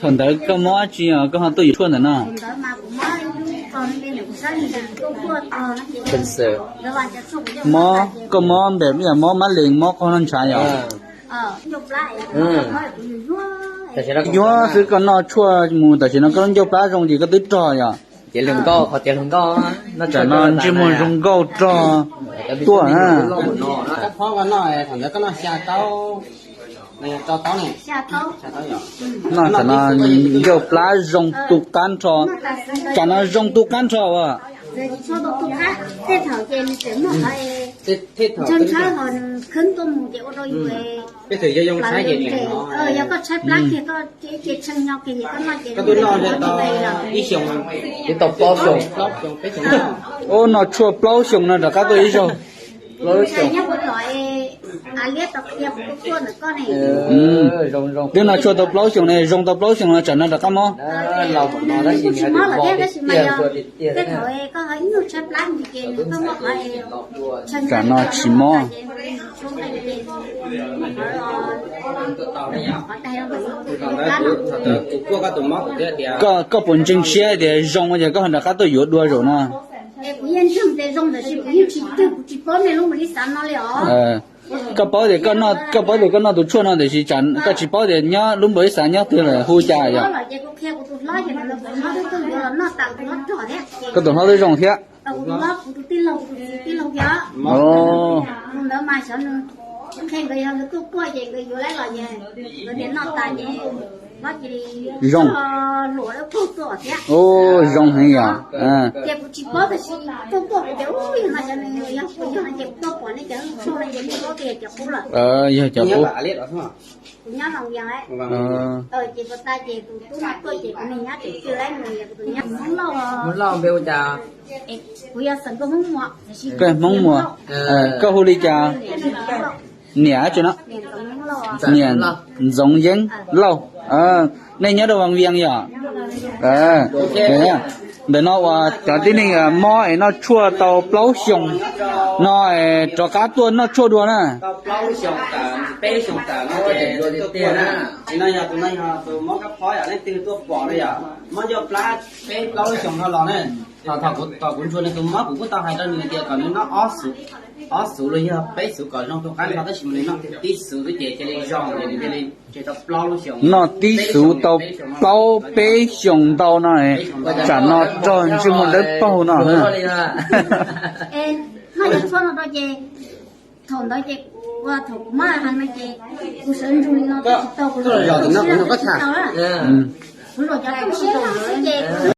Thaum ntawd koj mob dab tsi os koj ho tuaj yuav tshuaj ntawm no? Mob, koj mob npem yog mob mab lees mob qhov no ntshav yom? Yuav xwb koj noj tshuaj mus tam sim no koj lub ncauj plab zoo ces koj twb rog yom? Tam no ntsej muag zoo nkauj rog tuaj na. Noj tam no ncauj plab zoo tu qab nrho. Tam no zoo tu qab nrho as. Peb tug yog zoo tshaib ces niam no. Koj twb noj ib xyoos, twb tau plaub xyoos. Ub, noj tshuaj plaub xyoos no rov qab tuaj ib zaug. Twb noj tshuaj tau plaub xyoos ne, zoo tau plaub xyoos no tsam no rov qab mob. Tsam no tsis mob. Koj, koj puas ntseeg siab tias zoo ces koj ho rov qab tuaj yuav dua zaum no? Koj paub tias koj noj, koj paub tias koj noj tus tshuaj no tiam sis koj tsis paub tias nyob lub npaum ib xav nyob twg lawm hu cas yom? Koj tus hlob twb zoo thiab. Zoo heev yom. Yog cov qub. Koj Hmoob Muas, koj hu li cas? Niam tsi no? Niam Ntxoov Yeeb Lauj. Nej nyob rau Vaj Vias yom? Ntawm no uas cov tib neeg mob es noj tshuaj tau plaub xyoos no es rov qab tuaj noj tshuaj dua na. Mob ncauj plab peb plaub lub xyoos no los ne. Thaum kuv ntsuas nws tus mob kuv kuj tau hais rau nws tias kom nws noj ob xuv los yog peb xuv kom zoo tu qab nrho, tab sis mas nws noj tib xuv xwb ces cia li zoo ces nws cia li tseg tau plaub lub xyoos. Noj tib xuv tau plaub peb xyoos ntau no, tsam no rog ntsej muag dawb paug no. Thaum ntawd ces, thaum kuv mob ces kuv sawv ntsug li no, kuv luam cov tub sib tau xwb ces